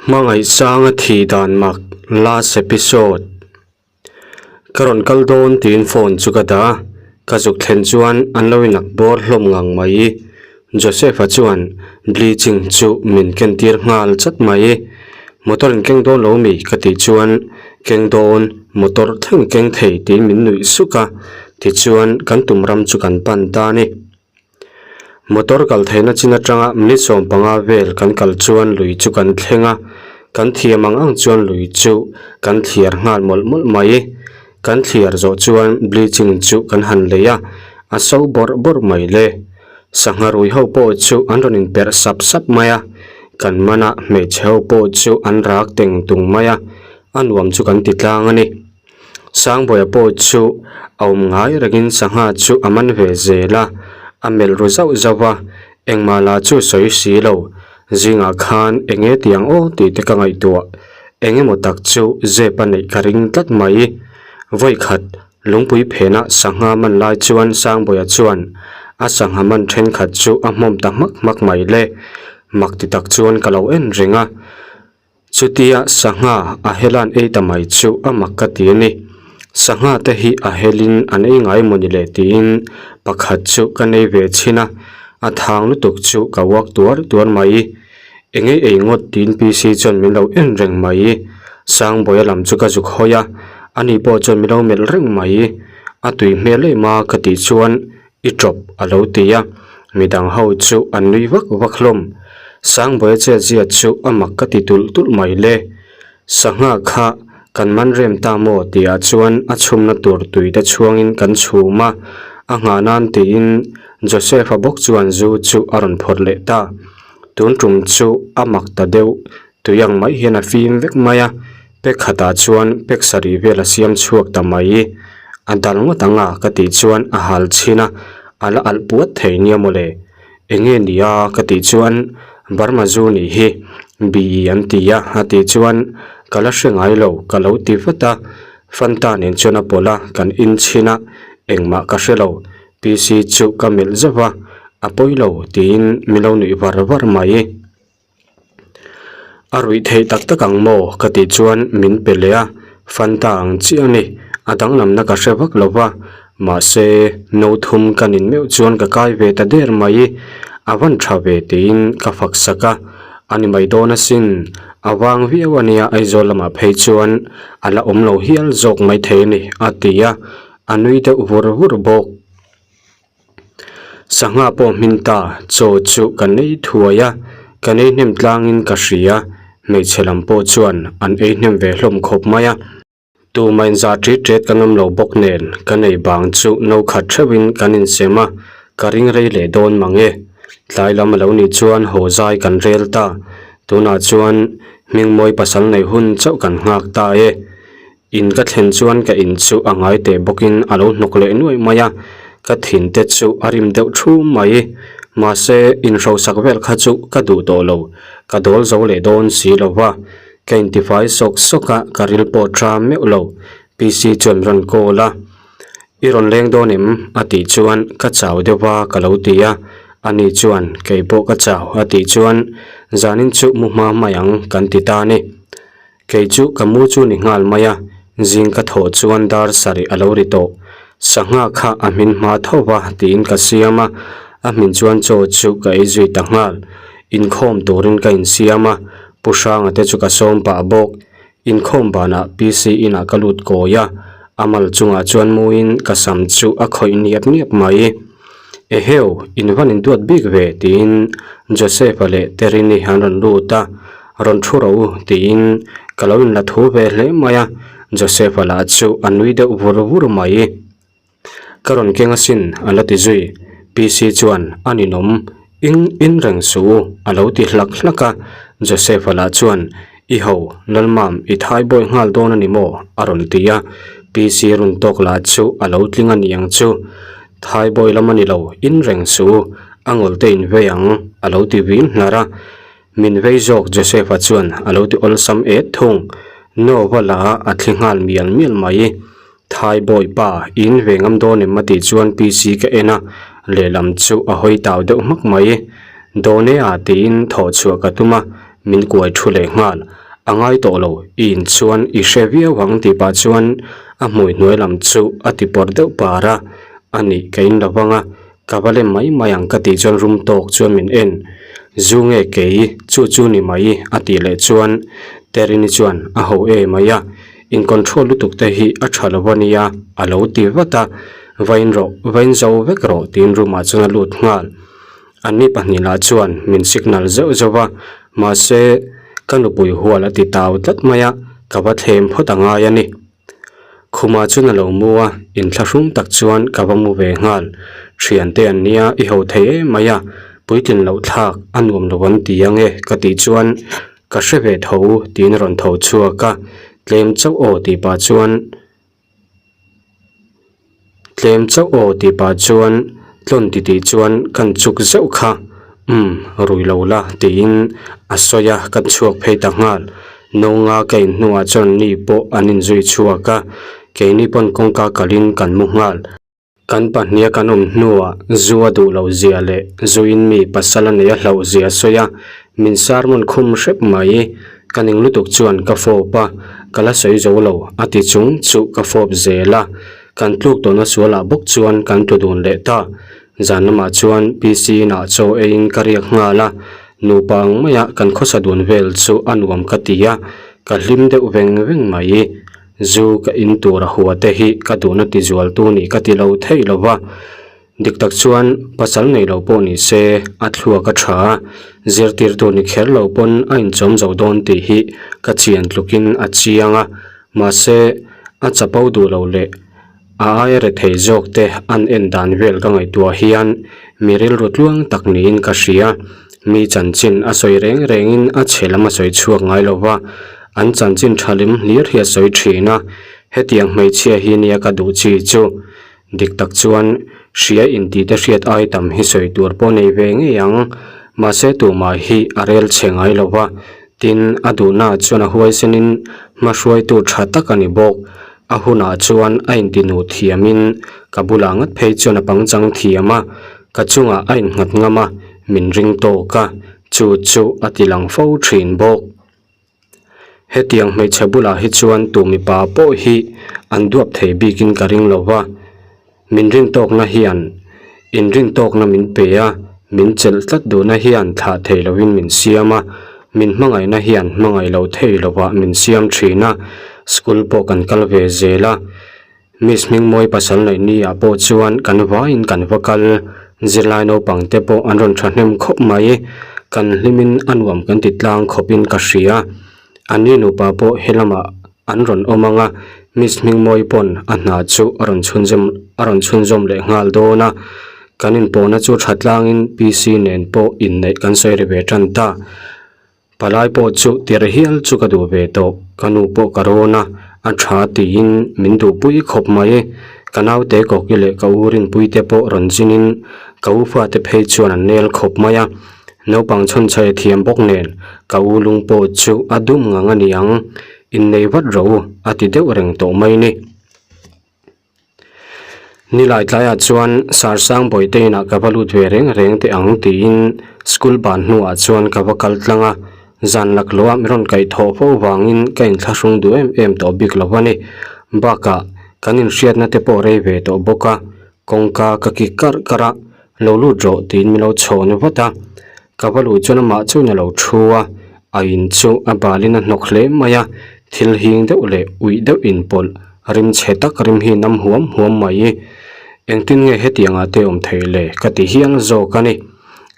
Hmangaihsanga thih dan mak last episode. Ka rawn kal dawn tiin phone chu ka dah a, ka zuk thlen chuan an lo inak bawr hlawm ngang mai. Joseph-a chuan bleaching chu min ken tir nghal chat mai. Motor in keng dawn lo mi ka tih chuan keng dawn motor thleng keng thei tiin min nuih suk a, tichuan kan tum ram chu kan pan ta a ni. Motor kal theihna chin atanga minute 15 vel kan kal chuan lui chu kan thleng a, kan thiam ang ang chuan lui chu kan thliar nghal mawlh mawlh mai. Kan thliar zawh chuan bleaching chu kan han lei a, a so bawrh bawrh mai le. Sangha rui ho pawh chu an rawn inperh sap sap mai a, kan mana hmeichhe ho pawh chu an rak teng tung mai a, a nuam chu kan ti tlang a ni. Sangbawiha pawh chu a awm ngai rengin sangha chu a man ve zel a, a melh ru zauh zauh a, engmah lah chu sawi si lo, zingah khan eng nge ti ang aw tih te ka ngaihtuah, eng emaw tak chu zep a neih ka ring tlat mai. Vawikhat lungpui phenah sangha man lai chuan Sangbawiha chuan a sangha man thenkhat chu a hmawm ta hmak hmak mai le, mak ti tak chuan ka lo en reng a. Chutia sangha a helan ei ta mai chu a mak ka ti a ni. Sangha te hi a helin an ei ngai maw ni le tiin pakhat chu ka nei ve chhin a, a thang lutuk chu ka uak tuar tuar mai. Eng ei ei ngawt tiin PC chuan min lo en reng mai. Sangbawiha lam chu ka zuk hawi a, ani pawh chuan min lo melh reng mai. A tui hmel em a ka tih chuan I ṭawp a lo ti a, midang ho chu an nui vak vak hlawm. Sangbawiha chetzia chu a mak ka ti tulh tulh mai le. Sangha kha kan man rem ta maw tihah chuan a chhumna tur tui te chhuangin kan chhum a, a nghah nan tiin Joseph-a bawk chuan zu chu a rawn phawrh leh ta. Tun tum chu a mak ta deuh, tui ang mai hian a fim vek mai a. Pek khatah chuan pek sarih vel a siam chhuak ta mai. A dal ngawt ang a ka tih chuan a hal chhin a, a la alh puat thei nia mawle. Eng nge ni a ka tih chuan Burma zu nih hi bi an ti a a tih chuan ka la hre ngai lo ka lo ti vat a. Fanta nen chuan a pawlh a, kan in chhin a, engmah ka hre lo. PC chu ka melh zauh a, a pawi lo tiin min lo nuih var var mai. A ruih theih tak tak ang maw ka tih chuan min pe leh a, Fanta ang chiah a ni, a danglamna ka hre vak lo va, mahse no thum ka nin meuh chuan ka kai ve ta der mai, a van tha ve tiin ka fak sak a, a ni mai dawn asin, a vang viau a nia Aizawl lamah phei chuan a la awm lo hial zawk maithei a ni a ti a, a nui deuh vur vur bawk. Sangha pawh hmin ta, chaw chu ka nei thuai a, ka nei hnem tlangin ka hria, hmeichhe lam pawh chuan an ei hnem ve hlawm khawp mai a. Tumah inzah ṭit ṭet kan awm lo bawk nen ka nei bang chu no khat ṭheuhin kan insem a, ka ring rei leh dawn mang e. Tlai lam a lo nih chuan haw zai kan rel ta, tunah chuan Hmingmawi pasal nei hun chauh kan nghak ta e. In ka thlen chuan ka in chu a ngai teh bawkin a lo hnawk leh nuaih mai a, ka thin te chu a rim deuh thu mai. Mahse, inhrosak vel kha chu ka duh tawh lo, ka dawl zo leh dawn si lo va. Ka intifai sawk sawk a, ka ril pawh tha meuh lo. PC chuan rawn call a, I rawn leng dawn em? a tih chuan ka chau deuh va ka lo ti a, ani chuan kei pawh ka chau a tih chuan zanin chu mu hma mai ang kan ti ta a ni. Kei chu ka mu chu ni nghal mai a, zing ka thawh chuan dar sarih a lo ri tawh. Sangha kha a hmin hma tho va tiin ka siam a, a hmin chuan chaw chu ka ei zui ta nghal. Inkhawm turin ka insiam a, Pu Hranga te chu ka sawm pah bawk. Inkhawm banah PC inah ka lut kawi a, a mal chungah chuan muin ka sam chu a khawih niap niap mai. Eheu, in van induat bik ve tiin Joseph-a leh Terini an rawn lut a. Rawn thu ro u tiin ka lo inla thu ve hle mai a, Joseph-a lah chu a nui deuh vur vur mai. Ka rawn keng asin a la ti zui, PC chuan a ninawm in in reng suh u a lo ti hlak hlak a, Joseph-a lah chuan i ho Lalmam i thai bawi nghal dawn a ni maw a rawn ti a, PC run tawk lah chu a lo tling a ni ang chu, thai bawi lam a ni lo in reng suh u a ngawlte in vei ang a lo ti vin hlar a. Min vei zawk Joseph-a chuan a lo ti awlsam et thung. Nova la a thli nghal mial mial mai. Thai bawi pa, in ve ngam dawn em a tih chuan PC ka en a, lehlam chu a hawi tau deuh hmak mai. Dawn e a tiin thawh chhuah ka tum a, min kuai thu leh nghal. A ngai tawh lo, i in chuan i hre viau ang tih pah chuan a hmui hnuai lam chu a ti pawrh deuh par a, a nih ka in lo vang a, ka va lem mai mai ang ka tih chuan rum tawk chuan min en. Zu nge kei, chu chu ni mai a tih leh chuan Terini chuan a ho e mai a, in control lutuk te hi a tha lo a nia a lo ti vat a, va in rawh, va in zo vek rawh tiin room ah chuan a lut nghal. Anni pahnihnah chuan min signal zeuh zeuh a, mahse ka nupui hual a ti tau tlat mai a, ka va thlem phawt a ngai a ni. Khumah chuan a lo mu a, inthlahrung tak chuan ka va mu ve nghal. Thiante an nia, i ho thei em mai a, puitlin loh thlak a nuam lo an ti ange ka tih chuan ka hre ve tho tiin a rawn tho chhuak a, tlem chauh aw tih pah chuan Tlem chauh aw tih pah chuan tlawn titih chuan kan chuk zeuh kha umm rui lo la tiin a sawi a kan chhuak phei ta nghal. No nga ka in hnuah chuan ni pawh an inzui chhuak a keini pawn kawngka kalin kan mu nghal. Kan pahniha kan awm hnuah zu a duh loh zia leh zuin mi pasal a nei a hlauh zia a sawi a min sermon khum hrep mai. Ka ning lutuk chuan ka fawp a, ka la sawi zo lo a ti chung chu ka fawp zel a, kan tluk tawhna sualah bawk chuan kan tlu dun leh ta. Zan lamah chuan PC inah chaw eiin ka riak nghal a, nupa ang maia kan khawsa dun vel chu a nuam ka ti a, ka hlim deuh veng veng mai. Zu ka in tur a hua te hi ka duhna ti zualtu nih ka ti lo theih lo va. Dik tak chuan pasal nei lo pawh ni se a thluak a tha a, zirtirtu ni kher lo pawn a inchawm zo dawn tih hi ka chian tlukin a chiang a, mahse a chapo duh lo leh a aia rethei zawk te an en dan vel ka ngaihtuah hian mi rilru tluang tak niin ka hria. Mi chanchin a sawi reng rengin a chhe lam a sawi chhuak ngai lo va, an chanchin tha lem hlir hi a sawi thin a, hetiang hmeichhia hi nia ka duh chi chu. Dik tak chuan hria intih te hriat ai tam hi sawi tur pawh nei ve ngei ang. Mahse tumah hi a rel chhe ngai lo va, tin a duhnaah chuan a huaisenin hmahruaitu tha tak a ni bawk. A hunah chuan a intihnuh thiamin ka bulah ngat phei chuan a pangchang thiam a, ka chungah a innghat ngam a, min ring tawk a, chu chu a ti lang fo thin bawk. Hetiang hmeichhe bulah hi chuan tu mipa pawh hi an duap thei bikin ka ring lo va, min rintawkna hian inrintawkna min pe a, min chelh tlat duhna hian thlah thei lovin min siam a, min hmangaihna hian hmangaih lo thei lovah min siam thin a, school pawh kan kal ve zel a. Miss Hmingmawi pasal neih ni ah pawh chuan kan vaiin kan va kal, zirlai naupang te pawh an rawn thahnem khawp mai, kan hlimin a nuam kan ti tlang khawpin ka hria. Anni nupa pawh helamah an rawn awm ang a, Miss Hmingmawi pawn a hna chu a rawn chhunzawm a rawn chhunzawm leh nghal dawn a, kan inpawhna chu tha tlangin PC nen pawh inneih kan sawi ri ve tan ta. Palai pawh chu tirh hial chu ka duh ve tawh, ka nu pawh ka rawn a, a tha tiin min duhpui khawp mai. Ka naute Kawki leh ka u Rinpuite pawh rawn zinin ka u fate phei chuan an nel khawp mai a, naupang chhawnchhaih a thiam bawk nen ka u lung pawh chu a dum ngang a ni ang, innei vat rawh u a ti deuh reng tawh mai ni. Nilai tlaiah chuan Sarsang bawihte inah ka va lut ve reng reng teh ang tiin school ban hnuah chuan ka va kal tlang a, zan laklawh ah min rawn kaih thawh fo vangin ka inthlahrung duh em em tawh bik lo a ni. Bakah kan inhriatna te pawh rei ve tawh bawk a, kawngka ka kik karh karh a, Lo lut rawh tiin min lo chhawn vat a, ka va luh chuan amah chuan a lo thu a, a in chu a balin a hnawk hle mai a, thil hing deuh leh uih deuh inpawlh rim chhe tak rim hi nam huam huam mai. Engtin nge hetiangah te awm theih le ka ti hial zawk a ni.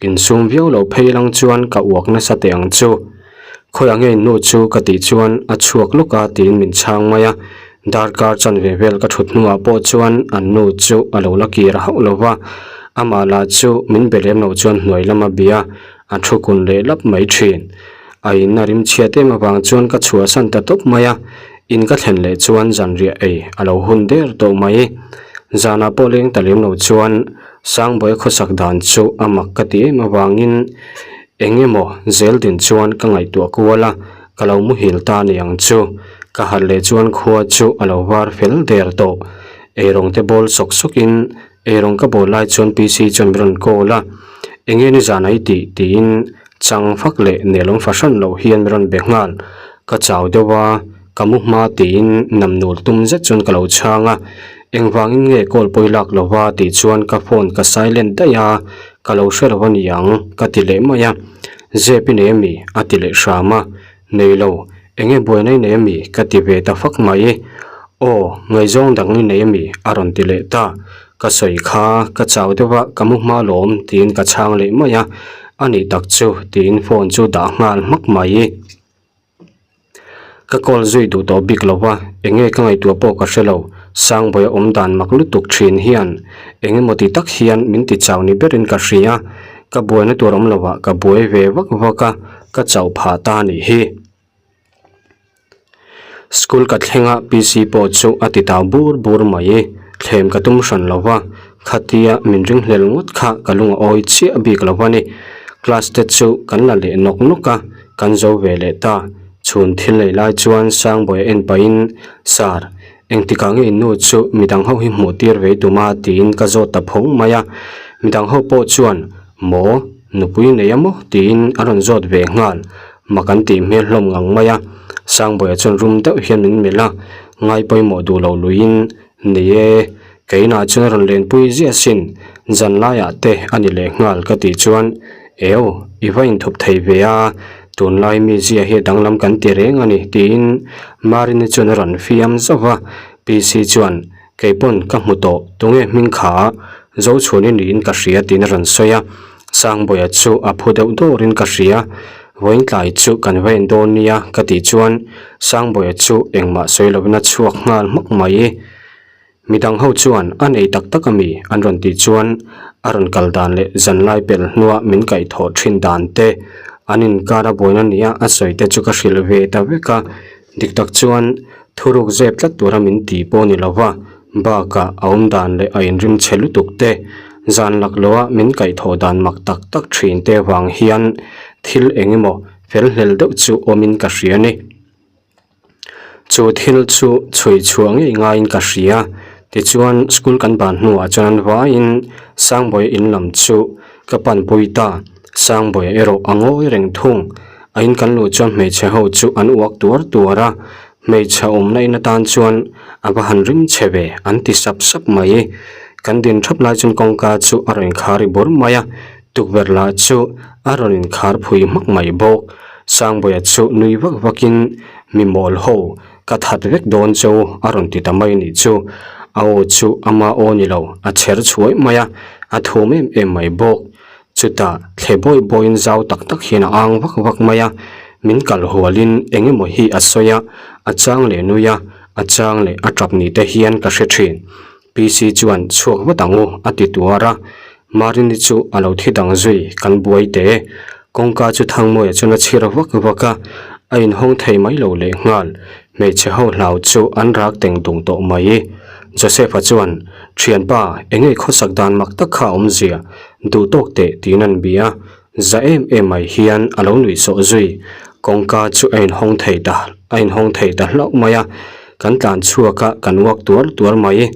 Insum viau lo phei lang chuan ka uak nasa teh ang chu. Khawiah nge nu chu ka tih chuan a chhuak lawk a tiin min chhang mai a, darkar chanve vel ka thut hnuah pawh chuan an nu chu a lo la kir hauh lo va, amah lah chu min be lem lo chuan hnuai lama bia a thu kun leh lap mai thin. A in a rim chhiat em avang chuan ka chhuahsan ta tawp mai a, in ka thlen leh chuan zanriah ei a lo hun der tawh mai. Zanah pawh leng ta lem lo chuan Sangbawi khawsak dan chu a mak ka ti em avangin Eng emaw zel din chuan ka ngaihtuah kual a, ka lo muhil ta ni ang chu. Ka harh leh chuan khua chu a lo var fel der tawh. Eirawng te bawl sawk sawkin eirawng ka bawl lai chuan PC chuan min rawn call a, Enge nizan a i tih? tiin. Chang fak leh nelawm fahran loh hian min rawn be nghal. Ka chau deuh a, ka mu hma tiin namnul tum zet chuan ka lo chhang a. Engvangin nge call pawi lak lo va tih chuan ka phone ka silent daih a, ka lo hre lo a ni ang ka ti leh mai a. Zep i nei ami? a ti leh hram a. Nei lo, eng nge buaina i nei ami? ka ti ve ta fak mai. Aw, ngaihzawng dang i nei ami? a rawn ti leh ta. Ka sawi kha, ka chau deuh a, ka mu hma lawm tiin ka chhang leh mai a. A nih tak chu tiin phone chu dah nghal hmak mai. Ka call zui duh tawh bik lo va, eng nge ka ngaihtuah pawh ka hre lo. Sangbawi a awm dan mak lutuk thin hian eng emaw ti tak hian min ti chau ni berin ka hria. Ka buaina tur awm lovah ka buai ve vak vak a, ka chauh phah ta a nih hi. School ka thleng a PC pawh chu a ti tau bur bur mai. Thlem ka tum hran lo va, khatia min ringhlel ngawt kha ka lung a awi chiah bik lo va ni. Class te chu kan la leh nawk nawk a, kan zo ve leh ta. Chhun thil nei lai chuan Sangbawi a en pahin, Sir, engtikah nge in nu chu midang ho hi hmuh tir ve tum a? tiin ka zawt ta phawng mai a. Midang ho pawh chuan, Maw, nupui nei a maw? tiin a rawn zawt ve nghal. Mak an tih hmel hlawm ngang mai a. Sangbawi chuan rum deuh hian min melh a, ngai pawimawh duh lo luiin, Ni e, keinah chuan a rawn lenpui ziah sin, zan laiah te a ni leh nghal ka tih chuan, Eo, i va inthup thei ve a, tunlai mi zia hi a danglam kan ti reng a ni tiin Marini chuan a rawn fiam zauh va, PC chuan, Kei pawn ka hmu tawh, tunge hming kha Zochhuani niin ka hria tiin a rawn sawi a, Sangbawiha chu a phu deuh dawrin ka hria, vawiin tlai chu kan va en dawn nia ka tih chuan Sangbawiha chu engmah sawi lovin a chhuak nghal hmak mai. Midang ho chuan a nei tak tak ami an rawn tih chuan a rawn kal dan leh zanlai pel hnua min kaihthawh thin dan te, an inkar a buaina nia a sawi te chu ka hrilh ve ta vek a. Dik tak chuan thuruk zep tlat tura min ti pawh ni lova, bakah a awm dan leh a inrim chhe lutuk te, zan lak loha min kaihthawh dan mak tak tak thin te vang hian thil eng emaw fel hlel deuh chu awmin ka hria ni. Chu thil chu chhui chhuah ngei ngaiin ka hria. Tichuan school kan ban hnuah chuan an vaiin Sangbawi in lam chu ka panpui ta. Sangbawi erawh a ngawi reng thung. A in kan luh chuan hmeichhe ho chu an uak tuar tuar a, hmeichhe awmna in atan chuan a va han ring chhe ve an ti sap sap mai. Kan din thap lai chuan kawngka chu a rawn inkhar i bur mai a, tukverh lah chu a rawn inkhar phui hmak mai bawk. Sangbawiha chu nui vak vakin mi mawl ho ka that vek dawn cho a rawn ti ta mai nih chu. A aw chu ama aw ni lo, a chher chhuai mai a, a thum em em mai bawk. Chutah thle bawi bawiin zau tak tak hian a ang vak vak mai a, min kal hualin eng emaw hi a sawi a, a chang leh nui a, a chang leh a tap ni te hian ka hre thin. PC chuan chhuak vat ang u a ti tuar a, Marini chu a lo thi dang zui kan buai te. Kawngka chu Thangmawia chuan a chhir vak vak a, a inhawng thei mai lo leh nghal. Hmeichhe ho hlau chu an rak teng tung tawh mai. Joseph-a chuan, Thianpa, eng nge khawsak dan mak tak kha a awmzia? Duh tawk teh tiin an bia. Za em em mai hian a lo nuih sawh zui. Kawngka chu a inhawng thei ta a inhawng thei ta hlauh mai a. Kan tlan chhuak a, kan uak tuar tuar mai.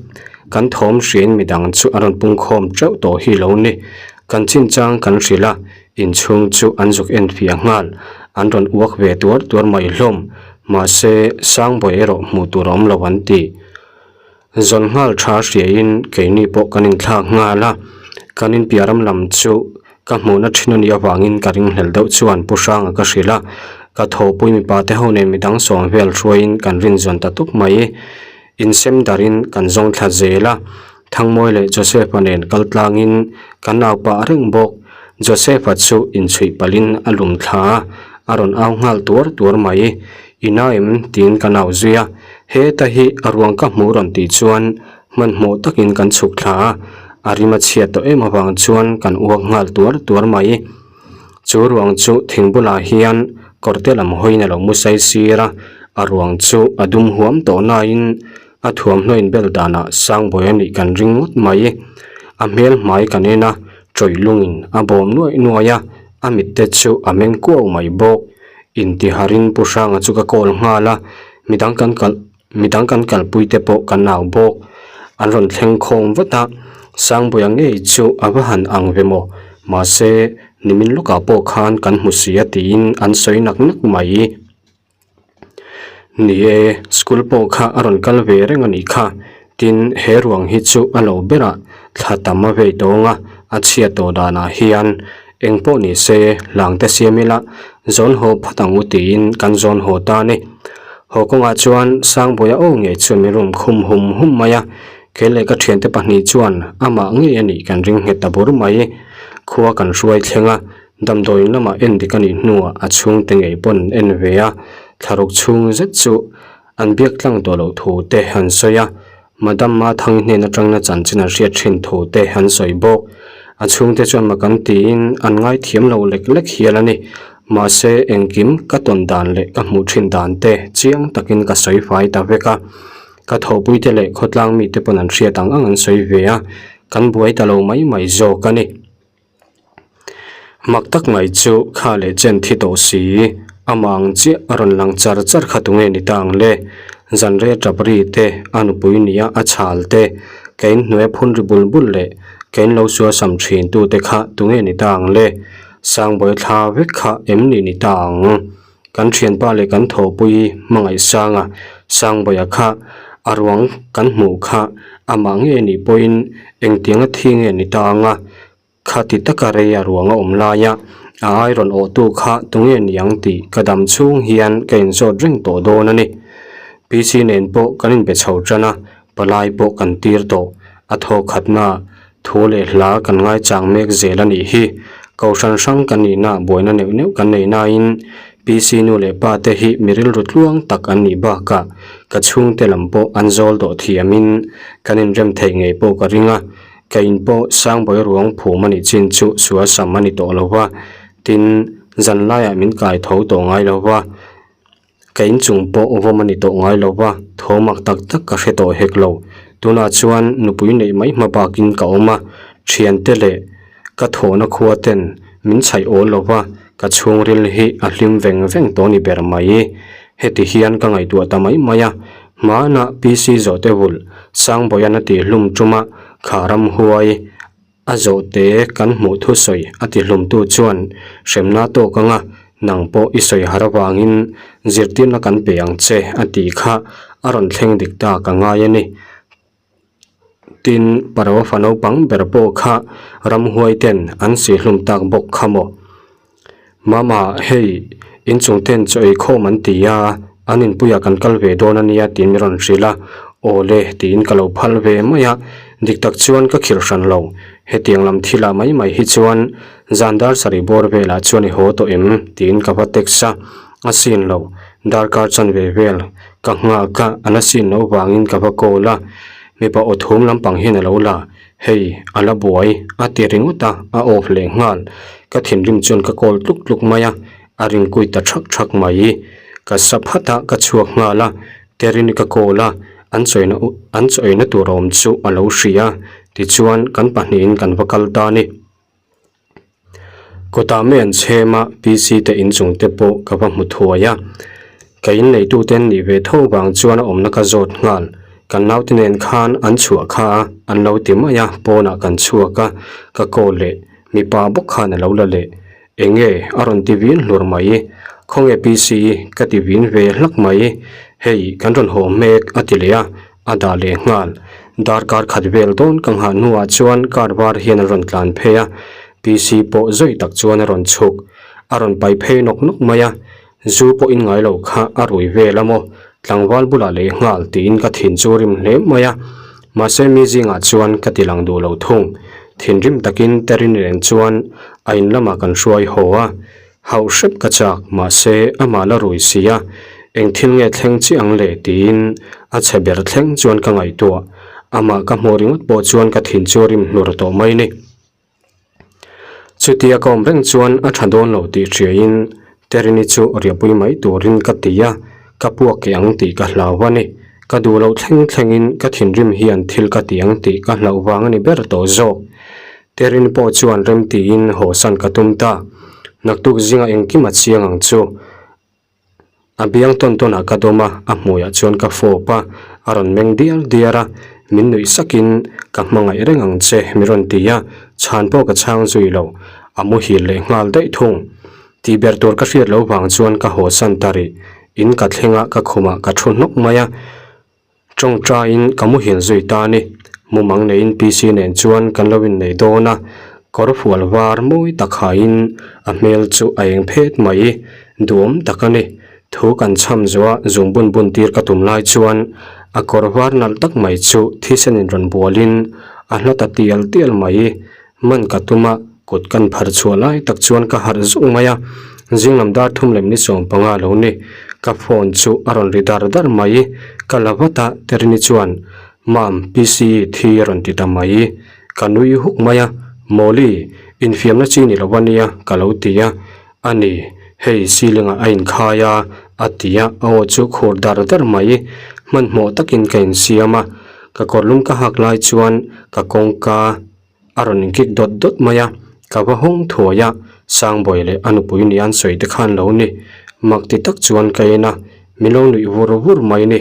Kan thawm hriain midang chu a rawn pungkhawm teuh tawh hi lo ni. Kan chinchang kan hrilh a, inchhung chu an zuk en fiah nghal. An rawn uak ve tuar tuar mai hlawm. Mahse, Sangbawi erawh hmuh tur a awm lo an ti. Zawn nghal tha hriain keini pawh kan inthlak nghal a, kan inpiah ram lam chu ka hmuhna thin a nih avangin ka ringhlel deuh chuan Pu Hranga ka hrilh a, ka thawhpui mipa te ho nen midang sawm vel hruaiin kan rin zawn ta tup mai. Insem darin kan zawng thla zel a, Thangmawi leh Joseph-a nen kal tlangin kan au pah reng bawk. Joseph-a chu inchhuih palhin a lum thla a, a rawn au nghal tuar tuar mai. I na em? tiin kan au zui a. Heta hi a ruang ka hmuh rawn tih chuan hmanhmawh takin kan chhuk thla a, a rim a chhiat tawh em avang chuan kan uak nghal tuar tuar mai. Chu ruang chu thing bulah hian kawrte lam hawiin a lo mu sai sir a, a ruang chu a dum huam tawh nain a thuamhnaw inbel danah Sangbawi a nih kan ring ngawt mai. A hmel hmai kan en a, tawih lungin a bawm nuaih nuaih a, a mitte chu a meng kuau mai bawk. Intiharin Pu Hranga chu ka call nghal a, midang kan kal midang kan kalpui te pawh kan au bawk. An rawn thleng khawm vat a, Sangbuia ngei chu a va han ang ve maw? Mahse. Nimin lawkah pawh khan kan hmu si a tiin an sawi nak nak mai. Ni e, school pawh kha a rawn kal ve reng a nih kha. Tin, he ruang hi chu a lo berah thla tam a vei tawng a, a chhiat tawh danah hian eng pawh ni se hlangte siam ila zawn haw phat ang u tiin kan zawn haw ta a ni. Haw kawngah chuan Sangbuaia aw ngei chuan min rawn khum hum hum mai a, kei leh ka thiante pahnih chuan amah ngei a nih kan ring nghet ta bur mai. Khua kan hruai thleng a, Damdawiin lamah en dik a nih hnuah a chhungte ngei pawn an en ve a, thlaruk chhung zet chu an biak tlang tawh loh thu te an sawi a, Madam Mathangi hnen atangna chanchin an hriat thin thu te an sawi bawk. A chhungte chuan mak an tiin an ngaithiam lo lek lek hial a ni. Mahse engkim ka tawn dan leh ka hmuh thin dan te chiang takin ka sawi fai ta vek a, ka thawhpuite leh khawtlang mite pawn an hriat ang ang an sawi ve a, kan buai ta lo mai mai zawk a ni. Mak tak mai chu kha leh chen thi tawh si, amah ang chiah a rawn lang char char kha tunge ni ta ang le? Zanre tap ri te, a nupui nia a chhal te, ka inhnuai phun ri bul bul leh ka in lo sual sam thin tu te kha tunge ni ta ang le? Sangbawi thla vek kha em ni ni ta ang? Kan thianpa leh kan thawhpui Hmangaihsanga Sangbawiah kha a ruang kan hmuh kha amah nge nih pawhin engtianga thi nge ni ta anga khati taka rei a ruang a awm laia a ai rawn awhtu kha tunge niang tih ka dam chhung hian ka inzawt reng tawh dawn a ni. PC nen pawh kan inbe chho tan a, palai pawh kan tir tawh. A thaw khatna Thu leh hla kan ngaichang mek zel a nih hi. Kohhran hrang kan nihna buaina neuh neuh kan nei nain PC nu leh pa te hi mi rilru tluang tak an nih bakah ka chhungte lam pawh an zawl dawh thiamin kan inrem theih ngei pawh ka ring a. Ka in pawh Sangbawi ruang phum a nih chin chu sual sam a ni tawh lo va, tin zan laiah min kai tho tawh ngai lo va. Ka inchung pawh vawm a ni tawh ngai lo va, thaw mak tak tak ka hre tawh hek lo. Tunah chuan nupui neih mai hma bakin ka awm a, thiante leh ka thawhna khua ten min chhaih awl lo va, ka chhungril hi a hlim veng veng tawh ni ber mai. Heti hian ka ngaihtuah ta mai mai a, hmanah PC zawhte vulh Sangbawian a tihhlum ṭuma kha ramhuai A zawhte kan hmuh thusawi a ti hlumtu chuan hremna tawk anga nang pawh i sawi har avangin zirtirna kan pe ang che a tih kha a rawn thleng dik ta ka ngai a ni. Tin, Parva fa naupang ber pawh kha ramhuai ten an sihlum tak bawk kha maw? Mama, hei, inchung ten chaw ei khawm an ti a, an inpuiah kan kal ve dawn a nia tiin min rawn hrilh a, aw le tiin ka lo phal ve mai a, dik tak chuan ka khirh hran lo, hetiang lam thilah mai mai hi chuan zan dar sarih bawr velah chuan i haw tawh em tiin ka va text a, a sin lo, darkar chanve vel ka nghak a, a la sin loh vangin ka va call a, mipa aw thum lampang hian a lo la. Hei, a la buai, a ti ringawt a, a off leh nghal. Ka thinrim chuan ka call tluk tluk mai a, a ring kui ta thak thak mai. Ka sa phat a, ka chhuak nghal a, Terini ka call a, an chawina an chawina tur awm chu a lo hria, tichuan kan pahnihin kan va kal ta a ni. Kawtah mai an chhem a, PC te inchung te pawh ka va hmu thuai a. Ka inneitute an nih ve tho vang chuan a awmna ka zawt nghal. Kan naute nen khan an chhuah kha a, an lo ti mai a, pawnah kan chhuak a, ka call leh mipa bawk khan a lo la leh. Enge a rawn ti vin hlur mai. Khawnge PC ka ti vin ve hlak mai. Hei kan rawn haw hmek a ti leh a, A dah leh nghal. Darkar khat vel dawn ka nghah hnuah chuan car var hian a rawn tlan phei a, PC pawh zawi tak chuan a rawn chhuk. A rawn pai phei nawk nawk mai a, zu pawh in ngai lo kha a rui vel a maw, tlangval bulah leh nghal tiin ka thin chu rim hle mai a. Mahse mi zingah chuan ka ti lang duh lo thung. Thinrim takin Terini nen chuan a in lamah kan hruai haw a. Hauh hrep ka chak, mahse amah la rui si a, eng thil nge thleng chiah ang le tiin a chhe ber thleng chuan ka ngaihtuah. Amah ka hmuh ringawt pawh chuan ka thin chu a rim hlur tawh mai ni. Chutia ka awm reng chuan a tha dawn lo tih hriain Terini chu riahpui mai turin ka ti a, ka puak keh ang tih ka hlau a ni. Ka duh loh thleng thlengin ka thinrim hian thil ka ti ang tih ka hlauh vang a ni ber tawh zawk. Terin pawh chuan rem tiin hawsan ka tum ta. Naktuk zinga engkim a chiang ang chu. A biang tawn tawnah ka dawm a, a hmuiah chuan ka fawp a, a rawn meng diar diar a, min nuih sakin ka hmangaih reng ang che mi rawn ti a, chhan pawh ka chhang zui lo. A muhil leh nghal daih thung. Tih ber tur ka hriat loh vang chuan ka haw san ta rih. In ka thleng a, ka khumah ka thu hnawk mai a. Tawngtaiin ka muhil zui ta a ni. Mumang neiin PC nen chuan kan lo innei dawn a, kawr fual var mawi tak haiin a hmel chu a eng phet mai. Duhawm tak a ni. Thu kan chham zuah zung bun bun tir ka tum lai chuan a kawr var nalh tak mai chu thisenin rawn bualin a hla ta tial tial mai. Man ka tum a, kut kan phar chhuah lai tak chuan ka harh zuk mai a, zinglam dar thum lem ni 15 lo ni. Ka phone chu a rawn ri dar dar mai. Ka la vat a, Terini chuan, Mam, PC thi a rawn ti ta mai. Ka nui huk mai a, Mawli, infiamna chi ni lo a nia, ka lo ti a. A ni, hei ceiling ah a inkhai a, a ti a, a aw chu khur dar dar mai. Hmanhmawh takin ka insiam a, ka kawrlum ka hak lai chuan ka kawngka a rawn inkik dawt dawt mai a, ka va hawng thuai a, Sangbawi leh a nupui ni an sawi te khan lo ni. Mak ti tak chuan ka en a, min lo nuih vur vur mai ni.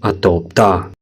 A tawp ta.